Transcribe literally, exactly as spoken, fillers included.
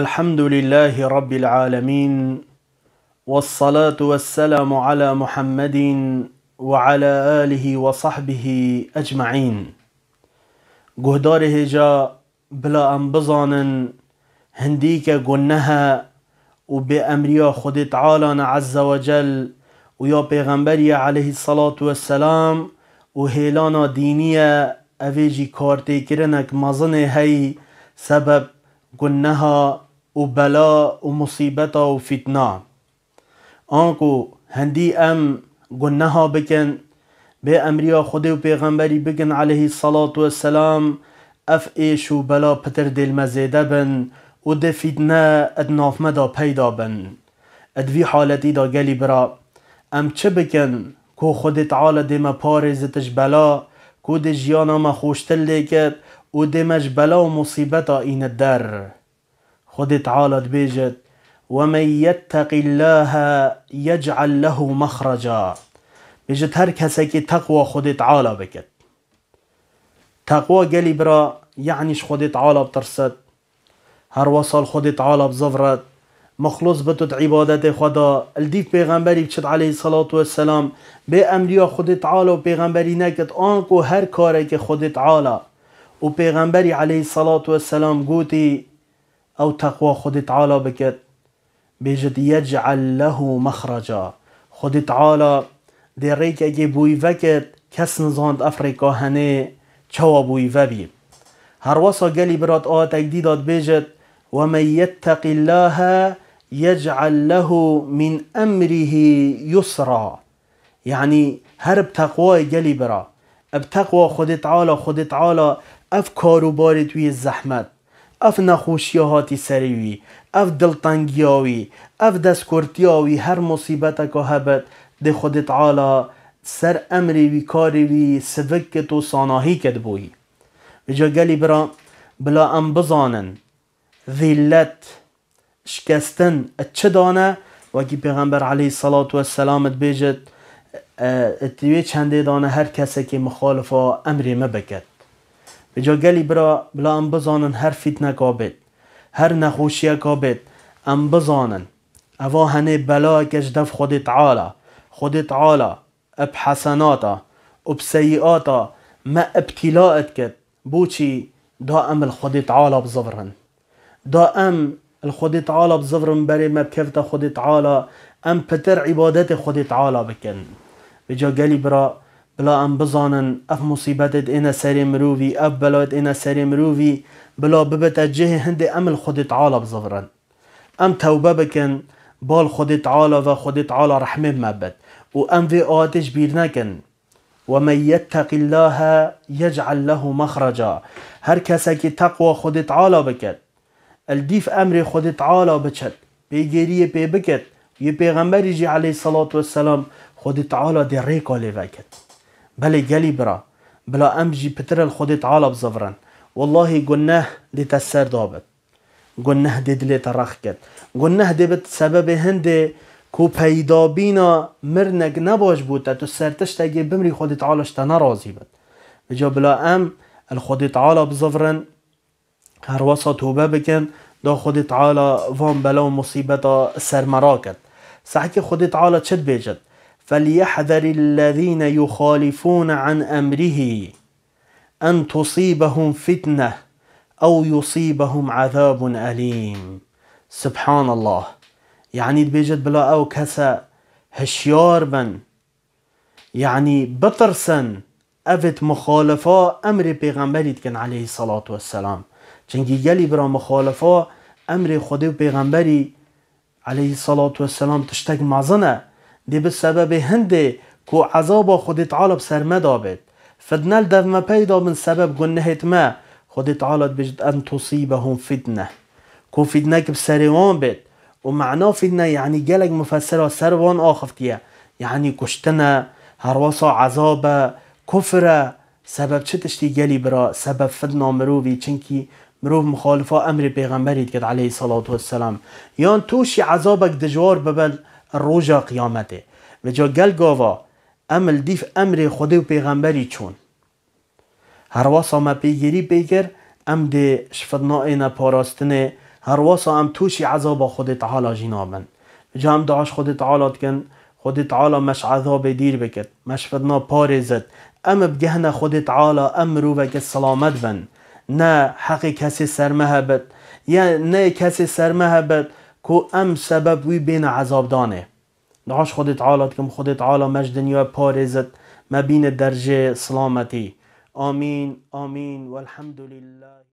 الحمد لله رب العالمين، والصلاة والسلام على محمد وعلى آله وصحبه أجمعين. Guhdarê hêja, bila em bizanin, hindîke guneh e û bê emriya Xwedê Teala ne Ezze ve Cel û ya Pêxemberî ye aleyhisselatu vesselam û hêlana dînî ye, evê jî kartêkirinek mezinê heyî sebeb guneha û bela û musîbeta û fîtna. Anku hindî em guneha bikin, bê emriya Xwedê û Pêxemberî bikin aleyhisselatu vesselam, ev êş û bela pitir dê li me zêde bin û dê fîtne di nav me de peyda bin. Di vî haletî de gelî bira, em çi bikin ku Xwedê Teala dê me parêzit ji bela, ku dê jiyana me xweştir lê ket û dê me ji bela û musîbeta înit der? Xwedê Teala dibêjit, "وَمَنْ يَتَّقِ اللّٰهَ يَجْعَلْ لَهُ مَخْرَجًا." Bêjit, her kesekî teqwa Xwedê Teala bikit. Teqwa gelî bira, yanî ji Xwedê Teala bitirsit. Her wesa li Xwedê Teala bizivirit. Mixlûs bitit îbadetê xwe de. Li dîv pêxemberî biçit aleyhisselatu vesselam. Bê emriya Xwedê Teala û pêxemberî nekit. Anku her karekê Xwedê Teala û pêxemberî aleyhisselatu vesselam gotî, ew teqwa Xwedê Teala bikit. Bêjit, "يَجْعَلْ لَهُ مَخْرَجًا." Xwedê Teala dê rêkekê bo wî vekit, kes nizant ev rêka henê çawa bo wî vebî. Her wesa gelî bira di ayetek dî de dibêjit, "وَمَنْ يَتَّقِ اللّٰهَ يَجْعَلْ لَهُ مِنْ أَمْرِهِ يُسْرًا." Yanî her bi teqwayê gelî bira, bi teqwa Xwedê Teala, Xwedê Teala ev karobarê wî yê zehmet, ev nexweşiya hatî serê wî, ev diltengiya wî, ev destkurtiya wî, her musîbeteka hebit, dê Xwedê Teala ser emrê wî, karê wî sivik kit û sanahî kit bo wî. Vêca gelî bira, bila em bizanin, zîllet, şikestin, çi dane, wekî Pêxember aleyhisselatu vesselam dibêjit, e, di wê çendê dane her kesekê mixalifa emrê me biket. Vêca gelî bira, bila em bizanin her fîtneka bêt, her nexweşiyeka bêt, em bizanin, eva henê belayeke ji dev Xwedê Teala. Xwedê Teala bi hesenata û bi seyiata me îbtîla dikit. Boçî? Da em li Xwedê Teala bizivirin. Da em li Xwedê Teala bizivirin, berê me bikevite Xwedê Teala, em pitir îbadetê Xwedê Teala bikin. Vêca gelî bira, bila em bizanin, ev musîbetê dê êne serê mirovî, ev belayê dê êne serê mirovî, bila bibite cihê hindê em li Xwedê Teala bizivirin. Em tewbe bikin, bal Xwedê Teala ve, Xwedê Teala rehmê me bit. Û em vê ayetê ji bîr nekin. "وَمَنْ يَتَّقِ اللّٰهَ يَجْعَلْ لَهُ مَخْرَجًا." Her kesekî teqwa Xwedê Teala biket, li dîv emrê Xwedê Teala biçet, pêgêriyê pê biket, yê pêxemberî jî aleyhisselatu vesselam Xwedê Teala dê rêka lê veket. Belê gelî bira, bila em jî pitir li Xwedê Teala bizivirin. Wellahî guneh dê te ser dabit. Guneh dê dilê te rex ket. Guneh dê bit sebebê hindê ku peydabîna mirinek nebaş bû te, tu ser tiştekê bimrî Xwedê Teala ji te nerazî bit. Vêca bila em li Xwedê Teala bizivirin, her wesa tobe bikin, da Xwedê Teala van bela û musîbeta ser me raket. Sehkê Xwedê Teala çi dibêjit? "فَلْيَحْذَرِ الَّذ۪ينَ يُخَالِفُونَ عَنْ أَمْرِهِ أَنْ تُصِيبَهُمْ فِتْنَةٌ أَوْ يُصِيبَهُمْ عَذَابٌ أَلِيمٌ." Subhanallah. Yanî dibêjit, bila ew kese hişyar bin. Yanî bitirsin, ev ê muxalifa emrê pêxemberî dikin aleyhissalatu vesselam. Çimkî gelî bira muxalifa emrê Xwedê û pêxemberî aleyhissalatu vesselam tiştek mezin e. Dê bi sebebê hindê ku ezaba Xwedê Teala bi ser me de bêt, fitne li dev me peyda bin sebeb gunehêt me, Xwedê Teala dibêjit, "En tusîbehum fitne." Ku fitnek bi serê wan bêt. Û mena fitne, yanî gelek mufessira ser wan axiftiye. Yanî kuştin e, herwesa ezab e, kufr e. Sebeb çi tiştî gelî bira? Sebeb fitna mirovî, çimkî mirov muxalifa emrê pêxemberî dikit aleyhissalatu vesselam. Yan tûşî ezabek dijwar bibe roja qiyametê. Vêca gel gava em li dîv emrê Xwedê û pêxemberî çûn. Herwesa me pêgirî pê kir, em dê ji fitna êne parastinê, Her wisa em tûşî ezaba Xwedê Teala jî nabin. Ca em dua ji Xwedê Teala dikin, Xwedê Teala me ji ezabê dîr bikit, me ji fitna parêzit. Em bigehne Xwedê Teala, em mirovekî silamet bin. Ne heqê kesê ser me hebit, ya ne kesê ser me hebit ku em sebeb wî bêne ezabdanê. Dua ji Xwedê Teala dikim, Xwedê Teala me ji dinya parêzit, me bîne dercê silametî. Amîn, amîn, welhamdulillah.